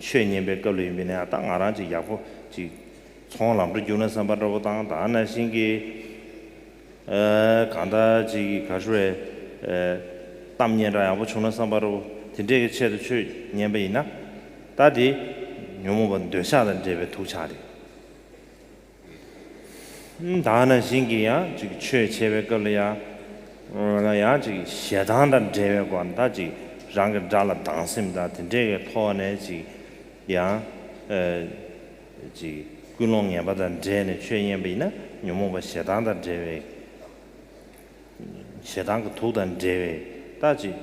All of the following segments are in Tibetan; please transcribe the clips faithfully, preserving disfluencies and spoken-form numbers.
ཆོས་ཉན་པའི་སྐབས་ལ་ཡིན་པས་ན་ད་ང་རང་ཅིག་ཡག་པོ་ཅིག་ཚོང་ལམ་འགྲོ་རྒྱུགས་ན་བསམ་པ་འདྲ་པོ་དང་། ད་ནང་བཞིན་གྱི་ཨ་གང་ལྟར་ཅིག་ག་ཞུ་བའི་ཨ་གཏམ་སྙན་གྲགས་ཡག་པོ་བྱུང་ན་བསམ་པ་འདྲ་པོ་དེ་འདྲས་ཀྱི་ཆེད་དུ་ཆོས་ཉན་པ་ཡིན་ན། ད་དེ་ཉོན་མོངས་པ་འདོད་ཆགས་དང་འབྲེལ་བའི་དུག་ཆགས་རེད། ད་ནང་བཞིན་གྱི་ཡང་ཅིག་ཆོས་འཆད་པའི་སྐབས་ལ་ཡང་ཡང་ཅིག་ཞེ་སྡང་དང་འབྲེལ་བའི་སྒོ་ནས་ད་ཅིག་རང་གི་དགྲ་ལ་སྡང་སེམས་དང་དེ་འདྲའི་གི་ཐོག་ནས་ཅིག་ཡང་ཅིག་ཀུན་སློང་ངན་པ་དང་འབྲེལ་ནས་ཆོས་ཉན་པ་ཡིན་ན་ཉོན་མོངས་པ་ཞེ་སྡང་དང་འབྲེལ་བའི་ཞེ་སྡང་གི་དུག་དང་འབྲེལ་བའི་ད་ཅིག་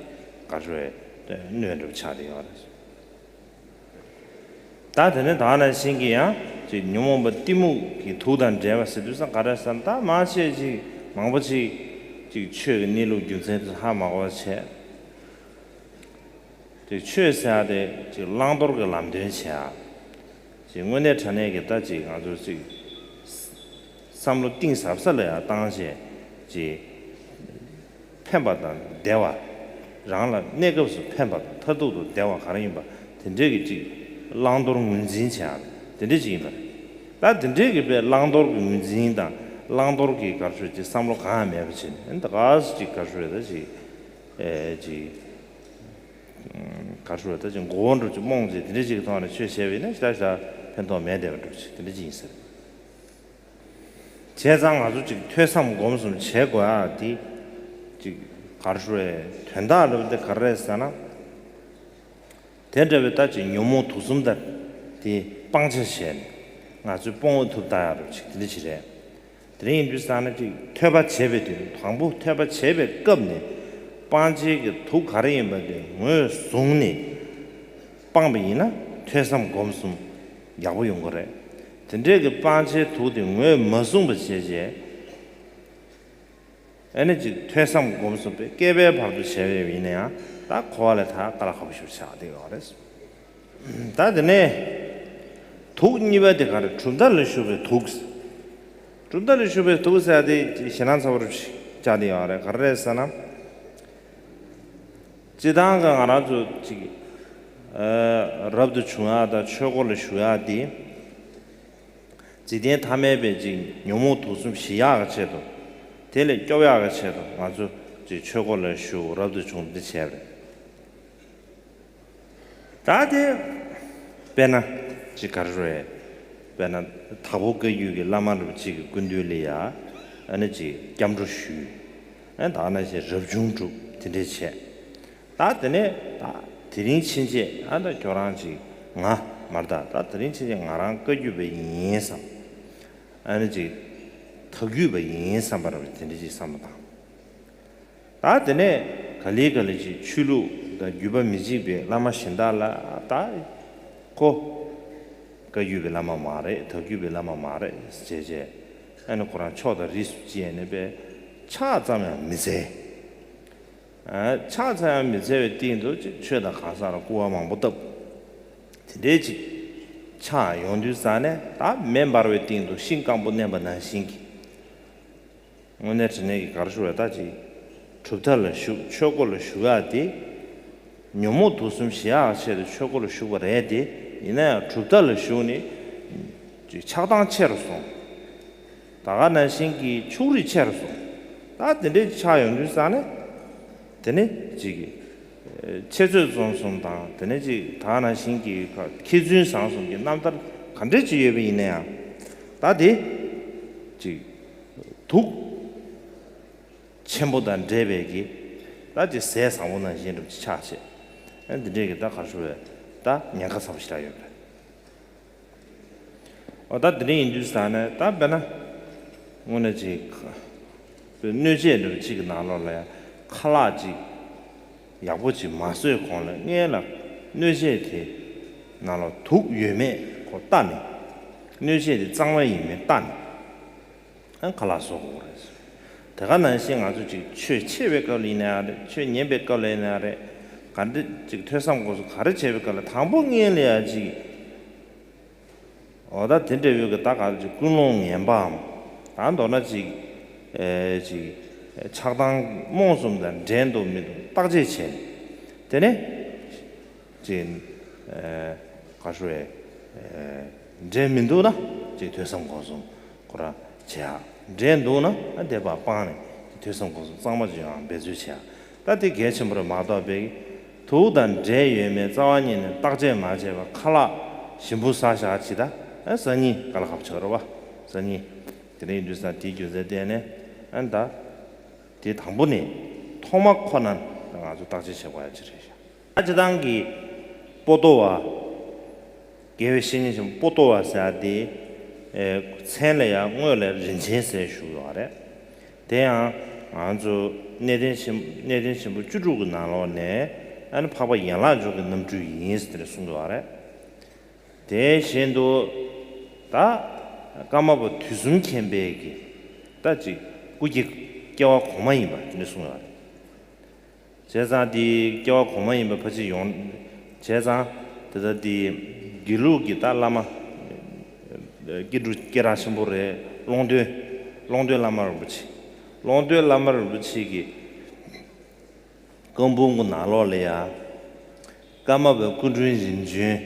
ག་རེ་ཟེར་བའི་གནོད་འགྲོ་ཆགས་བསྡད་ཡོད་རེད། ད་དེ་ནས་ད་ནང་བཞིན་གྱི་ཡང་ཅིག་ཉོན་མོངས་པ་གཏི་མུག་གི་དུག་དང་འབྲེལ་བ་ཟེར་དུས་ཙང་ག་རེ་ཟེར་ན། ད་མང་ཆེ་ཅིག་མང་པོ་ཅིག་ཅིག་ཆོས་ཀྱི་གནས་ལུགས་རྒྱུ་མཚན་དེ་ཧ་མ་གོ་བ་བྱས། ཅིག་ཆོས་ཟེར་ཡ་དེ་ཅིག་བླང་དོར་གྱི་ལམ་སྟོན་བྱེད་ཡ། ཅིག་དངོས་གནས་དྲང་གནས་ཀྱི་ད་ཅིག་ང་ཚོ་ཅིག་བསམ་བློ་གཏིང་ཟབ་ས་ལ་ཡང་བཏང་བྱས་ཅིག་ཕན་པ་དང་བདེ་བ། རང་ལ་གནས་སྐབས་སུ་ཕན་པ་དང་མཐར་ཐུག་ཏུ་བདེ་བ་ག་རེ་ཡིན་པ་དེ་འདྲས་ཀྱི་ཅིག་བླང་དོར་ངོས་འཛིན་བྱེད་ཡ་དེ་འདྲས་ཅིག་ཡིན་པ་རེད། ད་དེ་འདྲས་ཀྱི་པའི་བླང་དོར་གྱི་ངོས་འཛིན་དང་བླང་དོར་གྱི་ག་རེ་ཟེར་ཅིག་བསམ་བློ་གང་ཡང་མེད་པ་བྱས་ནས། ད་ག་སེ་ཅིག་ག་རེ་ཟེར་ད་ཅིག་ཨེ་ཅིག་ག་རེ་ཟེར་ད་ཅིག་མགོ་བོ་འགྲོ་ཅིག་རྨོངས་ཅིག་དེ་འདྲས་ཅིག་གི་ཐོག་ནས་ཆོས་བཤད་པ་ཡིན་ན་ཞེ་དྲག་ཞེ་དྲག་ཕན་ཐོགས་མེད་བསྡད་པ་འདྲ་ཅིག་དེ་འདྲས་ཅིག་ཡིན་ས་རེད། བྱས་ཙང་ང་ཚོ་ཅིག་ཐོས་བསམ་སྒོམ་གསུམ་བྱེད་དགོས་ཨ། དེ་ཅིག་ག་རེ་ཟེར་དོན་དག་ལབ་དེ་ག་རེ་རེད་ཟེར་ན། དེ་འདྲ་བའི་ད་ཅིག་ཉོན་མོངས་དུག་གསུམ་དང་དེ་སྤང་བྱ་བྱས་ནས་ང་ཚོས་སྤོང་བ་ཐུབ་ད་ཡག་རུ་ཅིག་དེ་འདྲ་ཅིག་རེད། དེ་རིང་ཡིན་དུས་ཙང་ན་ཅིག་ཐོས་པ་བྱེད་པའི་དུས་དང་པོ་ཐོས་པ་བྱེད་པའི་སྐབས་ནས་སྤང་བྱའི་གི་དུག་ག་རེ་ཡིན་པ་དེ་ངོས་བཟུང་ནས་སྤངས་པ་ཡིན་ན་ཐོས་བསམ་སྒོམ་གསུམ་ཡག་པོ་ཡོང་གི་རེད། དེ་འདྲའི་གི་སྤང་བྱའི་དུག་དེ་ངོས་མ་བཟུང་བ་བྱས་རྗེས། ཨ་ནི་ཅིག་ཐོས་བསམ་སྒོམ་གསུམ་པས་བསྐལ་པའི་བར་དུ་བྱས་པ་ཡིན་ན་ཡང་ད་འཁོར་བ་ལས་ཐར་དཀའ་ལས་ཁག་པོ་ཞིག་ཆགས་བསྡད་ཡོད་རེད། ད་དེ་ནས་དུག་གཉིས་པ་དེ་ག་རེ། གྲུབ་མཐའ་ལ་ཞུགས་པའི་དུག་གྲུབ་མཐའ་ལ་ཞུགས་པའི་དུག་ཟེར་ཡ་དེ་ཞེད་སྣང་ཚ་པོ་ཞིག་ཆགས་བསྡད་ཡོད་རེད། ག་རེ་རེད་ཟེར་ན། སྤྱིར་བཏང་གི་ང་རང་ཚོ་ཅིག་ཨ་རབ་ཏུ་བྱུང་ཡ་དང་ཆོས་སྒོ་ལ་ཞུགས་ཡ་དེ། འཇིག་རྟེན་ཐ་མལ་པའི་ཅིག་ཉོན་མོངས་དུག་གསུམ་ཞི་ཡག་གི་ཆེད་དུ། དེ་ལས་སྐྱོབ་ཡག་གི་ཆེད་དུ་ང་ཚོ་ཅིག་ཆོས་སྒོ་ལ་ཞུགས། རབ་ཏུ་བྱུང་འདི་བྱས་པ་རེད། ད་དེ་དཔེར་ན་ཅིག་ག་རེ་རེད། དཔེར་ན་དྭགས་པོ་བཀའ་བརྒྱུད་ཀྱི་བླ་མ་རུ་གཅིག་གི་སྐུ་མདུན་ལ་ཡ་ཨ་ནི་ཅིག་སྐྱབས་འགྲོ་ཞུས། ཨ་ད་ནང་བཞིན་རབ་བྱུང་སྒྲུབ་དེ་འདྲས་བྱས། ད་དེ་ནས་ད་དེ་རིང་ཕྱིན་ཆད་ཨ་ད་ཁྱོད་རང་ཅིག་ང་མར་ད་ད་དེ་རིང་ཕྱིན་ཆད་ང་རང་བཀའ་བརྒྱུད་པ་ཡིན་བསམ། ཨ་ནི་ཅིག་དྭགས་བརྒྱུད་པ་ཡིན་བསམ་པ་རུ་དེ་འདྲས་ཅིག་བསམ་པ་དང་། ད་དེ་ནས་ག་ལེ་ག་ལེ་ཅིག་ཆོས་ལུགས་དང་བརྒྱུད་པ་མི་གཅིག་པའི་བླ་མ་གཞན་དག་ལ་ད་ཁོ་བཀའ་བརྒྱུད་པའི་བླ་མ་མ་རེད། དྭགས་བརྒྱུད་པའི་བླ་མ་མ་རེད་ཟེར་བྱས། ཨ་ནི་ཁོ་རང་ཕྱོགས་དང་རིས་སུ་བཅད་ནས་པས་ཕྱག་ཙམ་ཡང་མི་འཚལ། ཨ་ཕྱག་ཙམ་ཡང་མི་འཚལ་བའི་སྟེང་དུ་ཅིག་ཆོས་དང་གང་ཟག་ལ་སྐུར་བ་མང་པོ་བཏབ། དེ་འདྲའི་ཅིག་ཆགས་ཡོང་དུས་ཙང་ནས་ད་མེ་འབར་བའི་སྟེང་དུ་ཤིང་སྐམ་པོ་མནན་པ་ནང་བཞིན་གྱི། དངོས་གནས་དྲང་གནས་ཀྱི་ག་རེ་ཞུ་བ་ད་ཅིག་གྲུབ་མཐའ་ལ་ཞུགས། ཆོས་སྒོ་ལ་ཞུགས་ཡག་དེ། ཉོན་མོངས་དུག་གསུམ་ཞི་ཡག་ཆེད་དུ་ཆོས་སྒོ་ལ་ཞུགས་པ་རེད་དེ། ཡིན་ན་ཡང་གྲུབ་མཐའ་ལ་ཞུགས་ནས་ཅིག་ཆགས་སྡང་ཆེ་རུ་སོང་། ད་ག་ནང་བཞིན་གྱི་ཕྱོགས་རིས་ཆེ་རུ་སོང་། ད་དེ་འདྲའི་ཆགས་ཡོང་དུས་ཙང་ནས་དེ་ནས་ཅིག་ཆེ་ཚོད་འཛོམས་གསུམ་དང་དེ་ནས་ཅིག་ད་ག་ནང་བཞིན་གྱི་མཁས་བཙུན་བཟང་གསུམ་གྱི་རྣམ་ཐར་ག་འདྲས་ཅིག་ཡོད་པ་ཡིན་ན་ཡང་། ད་དེ་ཅིག་དུག་ཆེན་པོ་དང་འདྲེས་པའི་གི་ད་ཅིག་ཟས་བཟང་པོ་ནང་བཞིན་འདྲ་ཅིག་ཆགས་བྱས། ཨ་འདི་འདྲས་ཀྱི་ད་ག་རེ་ཞུ་བས་ད་ཉེན་ཁ་ཚ་པོ་ཞེ་དྲག་ཡོད་པས། འོ་ད་འདི་འདྲས་ཡིན་དུས་ཙང་ནས་ད་དཔེར་ན་དངོས་གནས་ཅིག་གནོད་བྱེད་འདྲ་པོ་ཅིག་གི་ནང་ལོགས་ལ་ཡང་ཁ་ལག་ཅིག་ཡག་པོ་ཅིག་མ་བཟོས་གོང་ལ་སྔོན་ལ་གནོད་བྱེད་དེ་ནང་ལོགས་དུག་ཡོད་མེད་ཁོ་ལྟ་ནས། གནོད་བྱེད་དེ་གཙང་མ་ཡིན་མིན་ལྟ་ནས། ཨ་ཁ་ལག་བཟོ་དགོས་རེད། དེ་ག་ནང་བཞིན་ང་ཚོ་ཅིག་ཆོས་འཆད་པའི་སྐབས་ལ་ཡིན་ན་ཡང་རེད། ཆོས་ཉན་པའི་སྐབས་ལ་ཡིན་ན་ཡང་རེད། ག་འདྲ་ཅིག་ཐོས་བསམ་སྒོམ་གསུམ་ག་རེ་བྱེད་པའི་སྐབས་ལ་དང་པོ་སྔོན་ལ་ཡང་ཅིག་འོ་ད་དེ་འདྲ་བོའི་གི་ད་ག་རེ་ཅིག་ཀུན་སློང་ངན་པའམ། ད་མདོར་ན་ཅིག་ཨེ་ཅིག་ཆགས་སྡང་རྨོངས་གསུམ་དང་འདྲེས་འདུག་མི་འདུག་བརྟག་དཔྱད་བྱས་ནས། དེ་ནས་ཅིག་ཨེ་ག་ ག་ཞུ་བས། འབྲས་མི་འདུག་ན་ཅིག་ཐོས་བསམ་སྒོམ་གསུམ་ཁོ་རང་བྱེད་ཡ། འབྲས་འདུག་ན་དེ་བ་སྤངས་ནས་ཐོས་བསམ་སྒོམ་གསུམ་གཙང་མ་ཅིག་ཡོང་ཡ་འབད་རྩོལ་བྱེད་ཡ། ད་དེ་གལ་ཆེན་པོ་རེད་མ་གཏོགས་པའི། དུག་དང་འབྲས་ཡོད་མེད་རྩ་བ་ཉིད་ནས་བརྟག་དཔྱད་མ་བྱས་པར་ཁ་ལག་ཞིམ་པོ་ཟ་བཞག་ཅིག་ད་ཨ་ཟ་སྙིང་དཀའ་ལས་ཁག་པོ་ཆགས་རེད་བ། ཟ་སྙིང་། དེ་འདྲ་ཡིན་དུས་ཙང་དེའི་རྒྱུ་མཚན་བརྟེན་ནས་ཨ་ད། དེ་དང་པོ་ནས་ཐོག་མ་ཁོ་ན་ང་ཚོ་བརྟག་དཔྱད་བྱེད་དགོས་ཡ་ཅིག་རེད་ཤག་ཨ་སྤྱིར་བཏང་གི་པོ་ཏོ་བ། དགེ་བའི་བཤེས་གཉེན་ཆེན་པོ་པོ་ཏོ་བ་ཟེར་ཡ་དེ། ཨེ་མཚན་ལ་ཡང་དངོས་ལ་རིན་ཆེན་ཟེར་ཞུ་ཡོད་རེད། དེ་ཡང་ང་ཚོ་གནས་བརྟན་ཆེན་གནས་བརྟན་ཆེན་པོ་བཅུ་དྲུག་གི་ནང་ལོགས་ནས་ཨ་ནི་འཕགས་པ་ཡན་ལག་མཆོག་གི་རྣམ་འཕྲུལ་ཡིན་ཟེར་ནས་གསུངས་ཡོད་རེད། དེ་བཞིན་དུ་ད་ཀརྨ་པ་དུས་གསུམ་མཁྱེན་པའི་གི་ད་ཅིག་སྐུ་སྐྱེ་སྐྱེ་བ་གོང་མ་ཡིན་པ་དེ་འདྲ་གསུངས་ཡོད་རེད། བྱས་ཙང་དེ་སྐྱེ་བ་གོང་མ་ཡིན་པ་ཕལ་ཆེར་ཡོང་། བྱས་ཙང་དེ་ལྟར་དེ་དགེ་ལུགས་ཀྱི་ད་བླ་མ། སྐྱེ་འགྲོ་སྐྱེ་རང་ཆེན་པོ་རེད། ཀློང་རྡོལ། ཀློང་རྡོལ་བླ་མ་རིན་པོ་ཆེ། ཀློང་རྡོལ་བླ་མ་རིན་པོ་ཆེ་གིས་བཀའ་འབུམ་གྱི་ནང་ལོགས་ལ་ཡ། ཀརྨ་པའི་སྐུ་དྲིན་རིམ་བྱོན།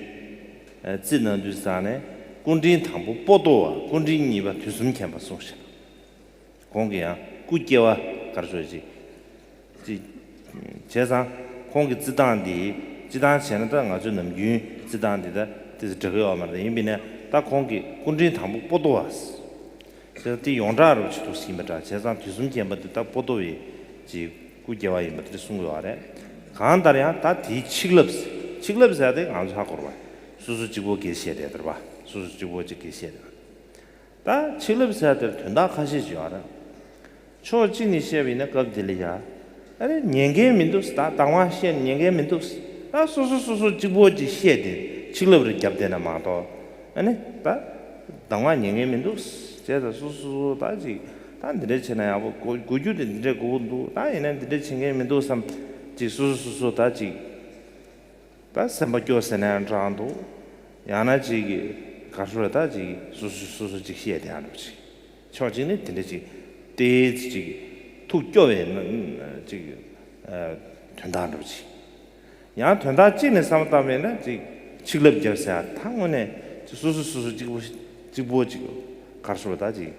རྩི་གནང་དུས་ཙང་ནས་སྐུ་དྲིན་དང་པོ་པོ་ཏོ་བ། སྐུ་དྲིན་གཉིས་པ་དུས་གསུམ་མཁྱེན་པ་གསུངས་ཤིང་། ཁོང་གིས་ཡང་སྐུ་སྐྱེ་བ་གར་སོ་ཅིག་ཅིག་བྱས་ཙང་ཁོང་གི་རྩི་སྟངས་འདི་སྤྱི་བཏང་བྱས་ན་ད་ང་ཚོའི་ནམ་རྒྱུན་རྩི་སྟངས་འདི་ད་ཏི་སི་འགྲིག་གི་ཡོད་མ་རེད། ཡིན་པས་ན་ད་ཁོང་གི་སྐུ་དྲིན་དང་པོ་པོ་ཏོ་བ། བྱས་ཙང་དེ་ཡོངས་གྲགས་རུ་ཆེ་ཐུག་ཟིན་པ་འདྲ། བྱས་ཙང་དུས་གསུམ་མཁྱེན་པ་འདི་ད་པོ་ཏོ་བའི་ཅིག་སྐུ་སྐྱེ་བ་ཡིན་པ་དེ་གསུངས་ཡོད་རེད། གང་ལྟར་ཡང་ད་དེའི་ཆིག་ལབ། ཆིག་ལབ་ཟེར་ཏེ་ང་ཚོ་ཧ་གོ་ར་བ། སོ་སོ་གཅིག་པོ་གིས་བཤད་བསྡད་དེ་ར་བ། སོ་སོ་གཅིག་པོ་གཅིག་གིས་བཤད་བསྡད་པ། ད་ཆིག་ལབ་ཟེར་དེར་དོན་དག་ཁ་ཤས་ཤིག་ཡོད་རེད། ཕྱོགས་གཅིག་ནས་བཤད་པ་ཡིན་ན་སྐབས་དེ་ལ་ཡ། ཨ་རེ་ཉན་མཁན་མི་འདུག་ད་དང་བ་བཤད་ཉན་མཁན་མི་འདུག་ད་སོ་སོ་སོ་སོ་གཅིག་པོ་གཅིག་བཤད་དེ་ཆིག་ལབ་རེ་བརྒྱབ་བསྡད་ན་མ་གཏོགས། ཨ་ནི་ད་དང་བ་ཉན་མཁན་མི་འདུག་བྱས་ཙང་སོ་སོ་སོ་སོ་ད་ཅིག་ད་འདི་འདྲ་བྱས་ན་ཡག་པོ་གོ་གོ་རྒྱུ་དེ་འདི་འདྲ་གོ་གི་འདུག་ད་ཡིན་ན་འདི་འདྲ་བྱེད་མཁན་མི་འདུག་བསམ། ཅིག་སོ་སོ་སོ་སོ་ད་ཅིག་ད་སེམས་པ་སྐྱོ་ཟེར་ན་ཡང་འདྲ་འདུག་ཡང་ན་ཅིག་ག་ཧྲུལ་ད་ཅིག་སོ་སོ་སོ་སོ་ཅིག་བཤད་དེ་ཡང་འགྲོ་ཅིག་ཕྱོགས་གཅིག་ནས་དེ་འདྲ་ཅིག་ཏོག་ཙམ་ཅིག་ཐུགས་སྐྱོ་བའི་ཅིག་དོན་དག་འགྲོ་ཅིག་ཡང་དོན་དག་གཅིག་ནས་བསམ་བློ་བཏང་བས་ན་ཅིག་ཆིག་ལབ་རྒྱབ་ཟེར་ཡ་ད་དངོས་གནས་ཅིག་སོ་སོ་སོ་སོ་གཅིག་པོ་གཅིག་པོ་ཅིག་ག་ཧྲུལ་ད་ཅིག་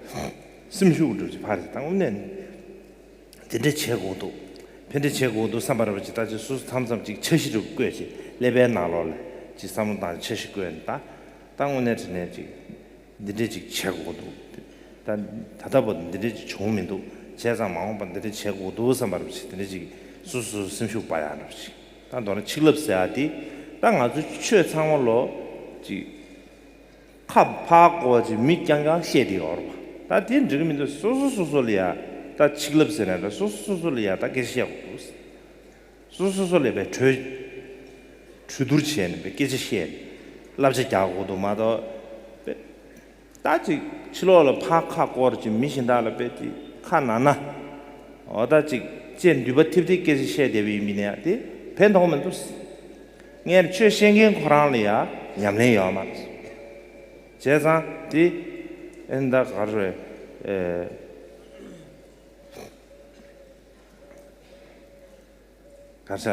སེམས་ཤུགས་འགྲོ་ཅིག་ཕར་ད་དངོས་གནས། དེ་འདྲ་བྱེད་དགོས་འདུག་ཕན་བདེ་བྱེད་དགོས་འདུག་བསམ་པ་རེད་པ་ཅིག་ད་ཅིག་སོ་སོ་མཚམས་མཚམས་ཅིག་འཆར་གཞི་རུ་བཀོད་ཅིག་ཀླད་པའི་ནང་ལོགས་ལ་ཅིག་བསམ་བློ་བཏང་འཆར་གཞི་བཀོད་ནས་ད་ད་དངོས་གནས་དྲང་གནས་ཅིག་འདི་འདྲ་ཅིག་བྱེད་དགོས་འདུག་ད་ད་ལྟ་བར་འདི་འདྲ་ཅིག་བྱུང་མི་འདུག་བྱས་ཙང་མ་འོངས་པ་འདི་འདྲ་བྱེད་དགོས་འདུག་བསམ་པ་རེད་པ་ཅིག་དེ་འདྲ་ཅིག་སོ་སོ་སོ་སེམས་ཤུགས་སྤར་ཡག་འདྲ་པོ་ཅིག་ད་མདོར་ན་ཆིག་ལབ་ཟེར་ཡག་དེ་ད་ང་ཚོའི་ཆོས་ཚང་མ་ལོ་ཅིག་ཁ་ཕར་བསྐོར་བ་ཅིག་མི་རྐྱང་རྐྱང་བཤད་དེ་ཡོད་རེད་པ། ད་དེ་འགྲིག་གི་མི་འདུག་སོ་སོ་སོ་སོ་ལ་ཡ་ད་ཆིག་ལབ་ཟེར་ན་འདྲ་སོ་སོ་སོ་སོ་ལ་ཡ་ད་སྐད་ཆ་བཤད་དགོས་འདུག་སོ་སོ་སོ་ལ་བའི་གྲོས་གྲོས་བསྡུར་བྱས་ནས་བའི་སྐད་ཆ་བཤད་ནས་བསླབ་བྱ་རྒྱག་དགོས་འདུག་མ་གཏོགས་བའི་ད་ཅིག་ཕྱི་ལོགས་ལ་ཕར་ཁ་བསྐོར་ཅིག་མི་གཞན་དག་ལ་བའི་དེ་ཁ་ན་ན་འོ་ད་ཅིག་ཅེས་འདུས་པ་ཐིབ་ཐིབ་སྐད་ཆ་བཤད་བསྡད་པ་ཡིན་མིན་ཡ་དེ་ཕན་ཐོགས་མི་འདུག་ངས་ཆོས་བཤད་མཁན་ཁོ་རང་ལ་ཡང་ཉམས་ལེན་ཡོད་མ་རེད། བྱས་ཙང་དེ་ཨེ་ད་ག་རེ་ཨེ་ག་ས་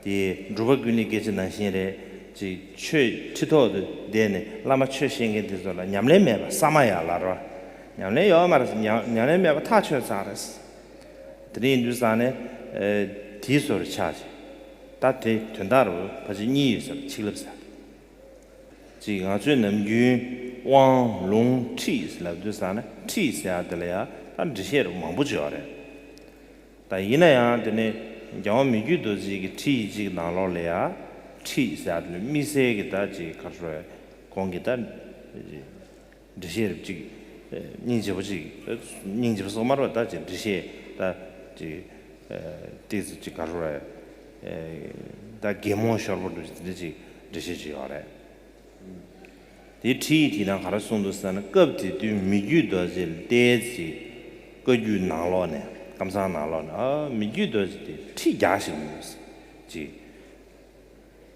དེ་འབྲུག་པ་ཀུན་ལེགས་སྐད་ཆ་ནང་བཞིན་རེད། ཅིག་ཆོས་ཁྲི་ཐོག་ཏུ་བསྡད་ནས་བླ་མ་ཆོས་བཤད་མཁན་དེ་ཚོ་ལ་ཉམས་ལེན་མེད་པ་ས་མ་ཡ་ལ་རོ། ཉམས་ལེན་ཡོད་མ་རེད། ཉམས་ཉམས་ལེན་མེད་པ་ཐག་ཆོད་ཙང་རེད། དེ་འདྲ་ཡིན་དུས་ཙང་ནས་ཨེ་དེའི་བཟོ་རུ་ཆགས་ཤིང་། ད་དེ་དོན་དག་རུ་ཕལ་ཆེར་གཉིས་ཡོད་ཟེར་ཆིག་ལབ་ཟེར། ཅིག་ང་ཚོའི་ནམ་རྒྱུན་དབང་ལུང་ཁྲིད་ལབ་དུས་ཙང་ན་ཁྲིད་ཟེར་ཡ་དེ་ལ་ཡང་ད་འགྲེལ་བཤད་རུ་མང་པོ་བྱས་པ་རེད། ད་ཡིན་ན་ཡང་དེ་ནས་རྒྱལ་བ་མི་བསྐྱོད་རྡོ་རྗེ་གི་ཁྲིད་ཡིག་ཅིག་ནང་ལོགས་ལ་ཡང་ཁྲིད་ཟེར་ཡ་དེ་ལ་དམིགས་བསལ་གྱི་ད་ཅིག་ག་རེ་ཟེར་ཁོང་གི་ད། འགྲེལ་བཤད་རིགས་གཅིག་སྙིང་རྗེ་པོ་གཅིག་སྙིང་རྗེ་པོ་སོགས་མ་རེད་པ། ད་ཅིག་འགྲེལ་བཤད་ད་ཅིག་ཏོག་ཙམ་ཅིག་ག་རེ་རེད། ད་གད་མོ་ཤོར་པོ་འདུག་ཅིག་འདི་ཅིག་འགྲེལ་བཤད་ཅིག་ཡོད་རེད། དེའི་ཁྲིད་ཡིག་དེའི་ནང་ག་རེ་གསུངས་འདུག་ཟེར་ན། སྐབས་དེ་དུས་མི་བསྐྱོད་རྡོ་རྗེ་ལ་བལྟས་ཚེ་བཀའ་བརྒྱུད་ནང་ལོགས་ནས་ཀམ་ཚང་ནང་ལོགས་ནས་ཨ་མི་བསྐྱོད་རྡོ་རྗེ་དེ་ཁྲིད་རྒྱག་ཤེས་མི་འདུག་ཅིག་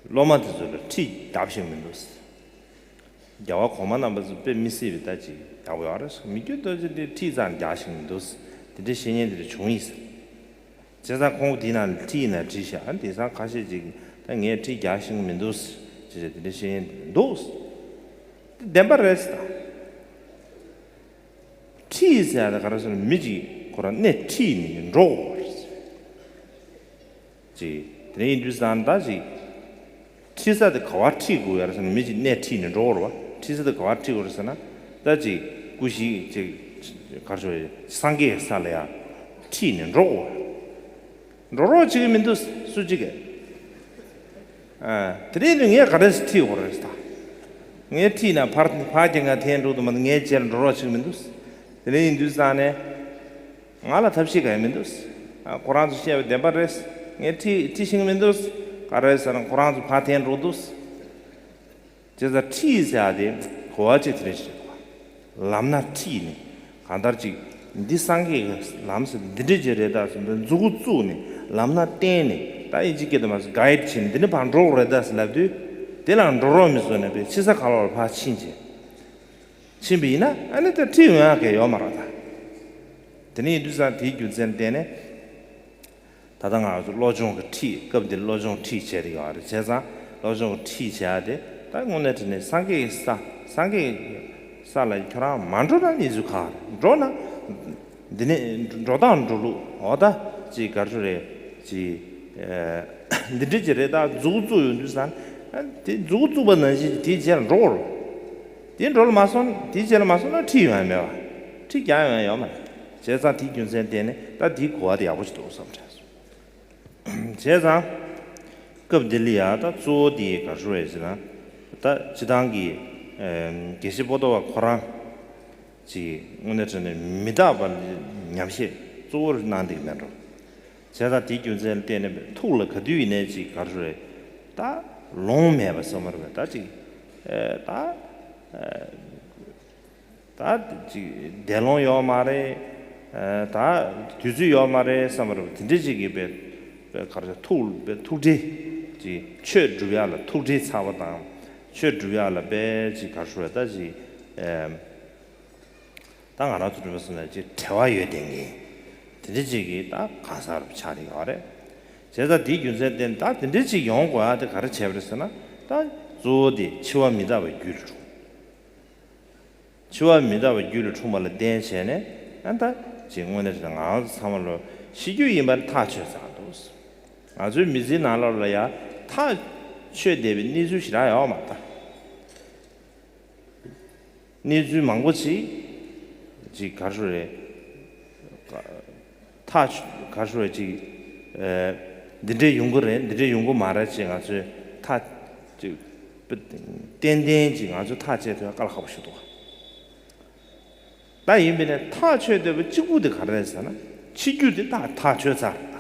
སློབ་མ་དེ་ཚོ་ལ་ཁྲིད་རྒྱག་ཤེས་མི་འདུག་རྒྱལ་བ་གོང་མ་རྣམ་པ་ཚོ་དཔེ་མི་སྲིད་པའི་ད་ཅིག་ཡག་པོ་ཡོད་རེད། མི་བསྐྱོད་རྡོ་རྗེ་འདི་ཁྲིད་ཙམ་རྒྱག་ཤེས་མི་འདུག་དེ་འདྲའི་བཤད་མཁན་དེ་འདྲ་བྱུང་ཡིན་ཟེར། བྱས་ཙང་ཁོང་གིས་དེའི་ནང་ལ་ཁྲིད་ཡིན་ན་བྲིས་ཤག་ཨ་དེང་སང་ཁ་ཤས་ཅིག་ད་ངས་ཁྲིད་རྒྱག་ཤེས་ཀྱི་མི་འདུག་ཅེས་དེ་འདྲ་བཤད་མཁན་འདུག། དེ་བདེན་པ་རེད་ཟེར། ཁྲིད་ཟེར་ཡ་དེ་ག་རེ་ཟེར་ན། མི་གཅིག་ཁོ་རང་སྣེ་ཁྲིད་ནས་འགྲོ་དགོས་རེད་ཟེར། ཅིག་དེ་འདྲ་ཡིན་དུས་ཙང་ད་ཅིག་ཁྲིད་ས་དེ་ག་བར་ཁྲིད་དགོས་ཡ་རེད་ཟེར་ན། མི་གཅིག་སྣེ་ཁྲིད་ནས་འགྲོ་དགོས་རེད་བ། ཁྲིད་ས་དེ་ག་བར་ཁྲིད་དགོས་རེད་ཟེར་ན། ད་ཅིག་སྐུ་གཤེགས་ཅིག་ག་རེ་ཟེར། སངས་རྒྱས་ས་ལ་ཡ་ཁྲིད་ནས་འགྲོ་དགོས། འགྲོ་རོགས་བྱེད་ཀྱི་མི་འདུག། སུ་གཅིག་གིས། ཨ། དེ་རིང་དུ་ངས་ག་རེ་ཁྲིད་དགོས་རེད་ཟེར། ད་ངས་ཁྲིད་ན་ཕར་ཕར་རྒྱབ་ཁ་འཐེན་འགྲོ་འདུག་མ་གཏོགས་ངའི་རྗེས་ལ་འགྲོ་རོགས་བྱེད་ཀྱི་མི་འདུག། དེ་རིང་ཡིན་དུས་ཙང་ནས་ང་ལ་ཐབས་ཤེས་གང་ཡང་མི་འདུག། ཨ། ཁོ་རང་ཚོ་བཤད་པ་བདེན་པ་རེད། ངས་ཁྲིད་ཁྲིད་ཤེས་ཀྱི་མི་འདུག། ག་རེ་ཟེར་ན་ཁོ་རང་ཚོ་ཕར་འཐེན་འགྲོ་འདུག། བྱས་ཙང་ཁྲིད་ཟེར་ཡ་དེ་གོ་བ་གཅིག་དེ་རེད་ཤག། ལམ་སྣ་ཁྲིད་ནས་གང་ལྟར་ཅིག་འདི་སངས་རྒྱས་ཀྱི་ལམ་ཟེར་འདི་འདྲ་ཅིག་རེད་ད་ཟེར་འདི་མཛུབ་གུ་བཙུགས་ནས་ལམ་སྣ་བསྟན་ནས། ད་ཨིན་ཇི་སྐད་དུ་མ་ཟེར་གའིཌ་བྱས་ནས་འདི་ནས་ཕར་འགྲོ་དགོས་རེད་ད་ཟེར་ལབ་དུས། དེ་ལ་འགྲོ་རོགས་མི་བཟོ་ནས་པའི་ཕྱི་ས་ཁ་ལོག་ལ་ཕར་ཕྱིན་བྱས། ཕྱིན་པ་ཡིན་ན་ཨ་ནི་ད་ཁྲིད་ཡོང་ཡག་གི་ཡོད་མ་རེད་ད། དེ་ནས་ཡིན་དུས་ཙང་དེའི་རྒྱུ་མཚན་བརྟེན་ནས། ད་ལྟ་ང་ཚོ་བློ་སྦྱོང་གི་ཁྲིད། སྐབས་འདིར་བློ་སྦྱོང་ཁྲིད་བྱས་ཏེ་ཡོད་རེད། བྱས་ཙང་བློ་སྦྱོང་གི་ཁྲིད་བྱས་ཏེ་ད་དངོས་གནས་དྲང་གནས་སངས་རྒྱས་ཀྱི་ས། སངས་རྒྱས་ཀྱི་ས་ལ་ཁྱོད་རང་མ་འགྲོ་ན་གནས་ཚུལ་ཁག་རེད། འགྲོ་ན་འདི་ནས་འགྲོ་སྟངས་འགྲོ་ལུགས་འོ་ད་ཅིག་ག་རེ་ཟེར་རེད། ཅིག་ཨ་འདི་འདྲ་ཅིག་རེད། ད་མཛུབ་གུ་བཙུགས་ཡོང་དུས་ཙང་། ཨ་དེ་མཛུབ་གུ་བཙུགས་པ་ནང་བཞིན་དེའི་རྗེས་ལ་འགྲོ་དགོས་རེད། དེ་འགྲོ་ལ་མ་སོང་། དེའི་རྗེས་ལ་མ་སོང་ན་ཁྲིད་ཡོང་ཡ་མེད་པ། ཁྲིད་རྒྱག་ཡོང་ཡ་ཡོད་མ་རེད། བྱས་ཙང་དེའི་རྒྱུ་མཚན་བརྟེན་ནས་ད་དེའི་གོ་བ་དེ་ཡག་པོ་ཞིག་འདུག་བསམ་དྲན་སོང་། བྱས་ཙང་སྐབས་འདི་ལ་ཡ་ད་གཙོ་བོ་དེ་ག་རེ་རེད་ཟེར་ན། ད་སྤྱིར་བཏང་གི་ཨེམ་དགེ་བཤེས་པོ་ཏོ་བ་ཁོ་རང་ཅིག་དངོས་གནས་དྲང་གནས་མི་རྟག་པ་ཉམས་བཞེས་གཙོ་བོར་གནང་བསྡད་ཀྱི་མེད་འགྲོ། བྱས་ཙང་དེའི་རྒྱུ་མཚན་ལ་བརྟེན་ནས་ཐུགས་ལ་ག་དུས་ཡིན་ནའི་ཅིག་ག་རེ་རེད། ད་ལོང་མེད་པ་བསམ་པ་རེད་པས། ད་ཅིག་ཨེ་ད་ཨེ་ད་ཅིག་བདེ་ལོང་ཡོད་མ་རེད། ཨེ་ད་དུས་ཚོད་ཡོད་མ་རེད་བསམ་པ་རེད་པས། དེ་འདྲ་ཅིག་གིས་པའི་པའི་ག་རེ་ཐུགས་པའི་ཐུགས་ཁྲལ་ཅིག་ཆོས་སྒྲུབ་ཡག་ལ་ཐུགས་ཁྲལ་ཚ་བ་དང་། ཆོས་སྒྲུབ་ཡག་ལ་དཔེ་ཅིག་ག་རེ་ཞུ་དགོས་རེད། ད་ཅིག་ཨེ། ད་ང་རང་ཚོ་སྒྲུབ་པ་སོང་ན་ཅིག་བྲེལ་བ་ཡོད་དེ་ངེས། དེ་འདྲ་ཅིག་གིས་ད་གང་ཟག་རུ་ཆགས་ཀྱི་ཡོད་རེད། བྱས་ཙང་དེའི་རྒྱུ་མཚན་བརྟེན་ད་དེ་འདྲ་ཅིག་ཡོང་དགོས་ཡ་དེ་ག་རེ་བྱས་པ་རེད་ཟེར་ན། ད་གཙོ་བོ་དེ་འཆི་བ་མི་རྟག་པའི་རྒྱུད་ལ་འཁྲུངས། འཆི་བ་མི་རྟག་པའི་རྒྱུད་ལ་འཁྲུངས་པ་ལ་བརྟེན་བྱས་ནས། ཨ་ད་ཅིག་དངོས་གནས་དྲང་གནས་ང་རང་ཚོ་ཚང་མ་ལོ་ཤི་རྒྱུ་ཡིན་པ་ནི་ཐག་ཆོད་ཚར་འདུག། ང་ཚོའི་མི་ཚེའི་ནང་ལོགས་ལ་ཡ་ཐག་ཆོད་བསྡད་པའི་གནས་ཚུལ་ཞེ་དྲག་ཡོད་མ་རེད་ད། གནས་ཚུལ་མང་པོ་ཅིག་ཅིག་ག་རེ་ཞུ་རེད། ཐག་ག་རེ་ཞུ་རེད། ཅིག་ཨེ་འདི་འདྲས་ཡོང་གི་རེད། འདི་འདྲས་ཡོང་གི་མ་རེད་ཅེས་ང་ཚོས་ཐག་ཅིག་ཏན་ཏན་ཅིག་ང་ཚོས་ཐག་བཅད་ཐུབ་ཡ་དཀའ་ལས་ཁག་པོ་ཞིག་འདུག། ད་ཡིན་པས་ན་ཐག་ཆོད་བསྡད་པ་གཅིག་པུ་དེ་ག་རེ་རེད་ཟེར་ན། འཆི་རྒྱུ་དེ་ཐག་ཐག་ཆོད་ཚར་རེད་ད།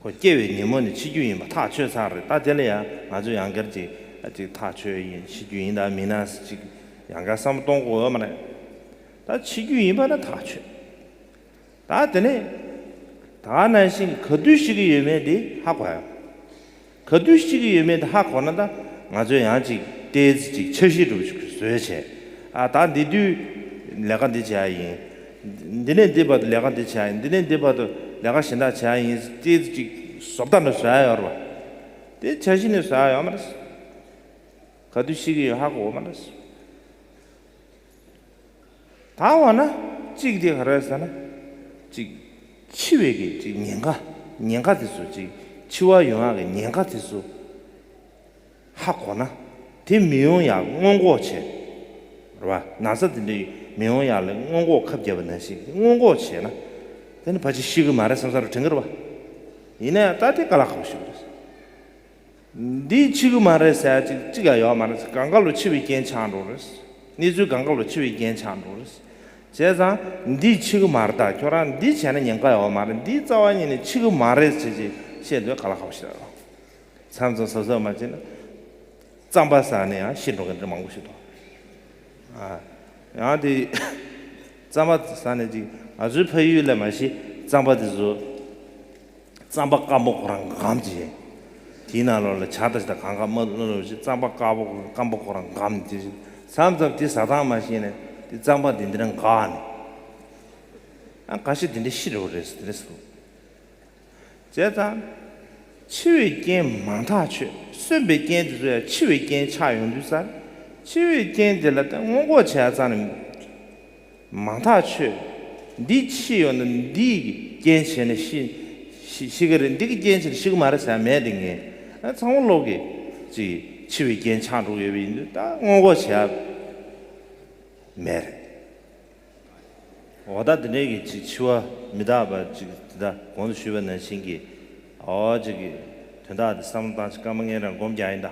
ཁོ་སྐྱེ་བའི་ཉིན་མོ་ནས་འཆི་རྒྱུ་ཡིན་པ་ཐག་ཆོད་ཚར་རེད། ད་དེ་ལ་ཡང་ང་ཚོས་ཡང་བསྐྱར་ཅིག་ཅིག་ཐག་ཆོད་ཡིན། འཆི་རྒྱུ་ཡིན་དང་མིན་ན་ཅིག་ཡང་བསྐྱར་བསམ་བློ་གཏོང་དགོས་ཡོད་མ་རེད། ད་འཆི་རྒྱུ་ཡིན་པ་ན་ཐག་ཆོད། ད་དེ་ནས་ད་ག་ནང་བཞིན་ག་དུས་ཤི་གི་ཡོད་མེད་དེ་ཧ་གོ་ཡ། ག་དུས་ཤི་གི་ཡོད་མེད་དེ་ཧ་གོ་ན། ད་ང་ཚོས་ཡང་ཅིག་ཏོག་ཙམ་ཅིག་འཆར་གཞི་འདྲ་པོ་ཞིག་བཟོས་བྱས། ཨ་ད་འདི་དུས་ལས་ཀ་འདི་བྱེད་ཡ་ཡིན། འདི་ནས་འདི་བར་དུ་ལས་ཀ་འདི་བྱེད་ཡ་ཡིན། འདི་ནས་འདི་བར་དུ་ལས་ཀ་གཞན་དག་བྱེད་ཡ་ཡིན། ཏོག་ཙམ་ཅིག་བཟོ་ལྟ་འདྲ་བཟོ་ཡ་ཡོད་རེད་པ། དེ་འཆར་གཞི་ནས་བཟོ་ཡ་ཡོད་མ་རེད། ག་དུས་ཤི་གི་ཡོད་ཧ་གོ་མ་རེད། ད་འོ་ན་གཅིག་དེ་ག་རེ་ཟེར་ན། གཅིག་འཆི་བའི་གི་གཅིག་ཉེན་ཁ། ཉེན་ཁ་དེ་ཚོ། གཅིག་འཆི་བ་ཡོང་ཡག་གི་ཉེན་ཁ་དེ་ཚོ་ཧ་གོ་ན། དེ་མི་ཡོང་ཡག་སྔོན་འགོག་བྱས། རེད་པ། ན་ཚ་དེ་འདྲ་མི་ཡོང་ཡག་ལ་སྔོན་འགོག་ཁབ་བརྒྱབ་པ་ནང་བཞིན་སྔོན་འགོག་བྱས་ན། དེ་ནི་ཕལ་ཆེར་ཤི་གི་མ་རེད་བསམ་བསམ་རུ་དྲན་གི་རེད་པ། ཡིན་ན་ཡང་ད་དེ་དཀའ་ལས་ཁག་པོ་ཞིག་རེད། འདི་འཆི་གི་མ་རེད་ཟེར་ཡ་གཅིག་གཅིག་ཡང་ཡོད་མ་རེད། གང་ག་ལོ་འཆི་བའི་རྐྱེན་ཆགས་འགྲོ་རེད། གནས་ཚུལ་གང་ག་ལོ་འཆི་བའི་རྐྱེན་ཆགས་འགྲོ་རེད། བྱས་ཙང་འདི་འཆི་གི་མ་རེད། ད་ཁྱོད་རང་འདི་བྱས་ན་ཉེན་ཁ་ཡོད་མ་རེད། འདི་རྩ་བ་ཉིད་ནས་འཆི་གི་མ་རེད་ཟེར་ཅིག་བཤད་འདོད་དཀའ་ལས་ཁག་པོ་ཞིག་རེད། མཚམས་མཚམས་གཟབ་གཟབ་མ་བྱས་ན་རྩམ་པ་ཟ་ནས་ཡང་ཤི་འགྲོ་མཁན་འདྲ་མང་པོ་ཞིག་འདུག། ཨ། ཡང་དེ་རྩམ་པ་ཟ་ནས་ཅིག་ང་ཚོའི་ཕ་ཡུལ་ལ་མ་གཞི་རྩམ་པ་དེ་ཚོ། རྩམ་པ་སྐམ་པོ་ཁོ་རང་སྒམ་གྱི། དེའི་ནང་ལོགས་ལ་ཇ་དང་ཞིག་དང་གང་ག་མ་བླུགས་བླུགས་ཅིག། རྩམ་པ་སྐམ་པོ་སྐམ་པོ་ཁོ་རང་སྒམ་གྱི། མཚམས་མཚམས་དེ་ཟ་སྟངས་མ་ཤེས་ནས་དེ་རྩམ་པ་དེ་འདི་འདྲ་འགགས་ནས། ཨ་འགའ་ཤས་དེ་འདྲ་ཤི་འགྲོ་གི་རེད་ཟེར། དེ་འདྲ་ཟེར། བྱས་ཙང་། འཆི་བའི་རྐྱེན་མང་ཐག་ཆོད། གསོན་པའི་རྐྱེན་དེ་ཚོ་ཡང་འཆི་བའི་རྐྱེན་ཆགས་ཡོང་དུས་ཙང་། འཆི་བའི་རྐྱེན་དེ་ལ་ད་སྔོན་འགོག་བྱས་ཙང་ནས་མང་ཐག་ཆོད། འདི་འཆི་ཡོང་ན་འདིའི་རྐྱེན་བྱས་ནས་ཤི་ཤི་ཤི་གི་རེད། འདི་གི་རྐྱེན་བྱས་ནས་ཤི་གི་མ་རེད་ཟེར་ཡ་མེད་དེ། ངས་ཨ་ཚང་མ་བློ་གི་ཅིག་འཆི་བའི་རྐྱེན་ཆགས་འགྲོ་གི་ཡོད་པ་ཡིན་དུས་ད་སྔོན་འགོག་བྱས་ཡ་མེད་རེད། འོ་ད་དེ་འདྲའི་གི་ཅིག་འཆི་བ་མི་རྟག་པ་ཅིག་དེ་ད་གོང་དུ་ཞུས་པ་ནང་བཞིན་གྱི་འོ་ཅིག་གི་དོན་དག་དེ་བསམ་བློ་བཏང་ཅིག་སྐར་མ་ལྔའི་རིང་སྒོམ་རྒྱག་ཡིན་ད།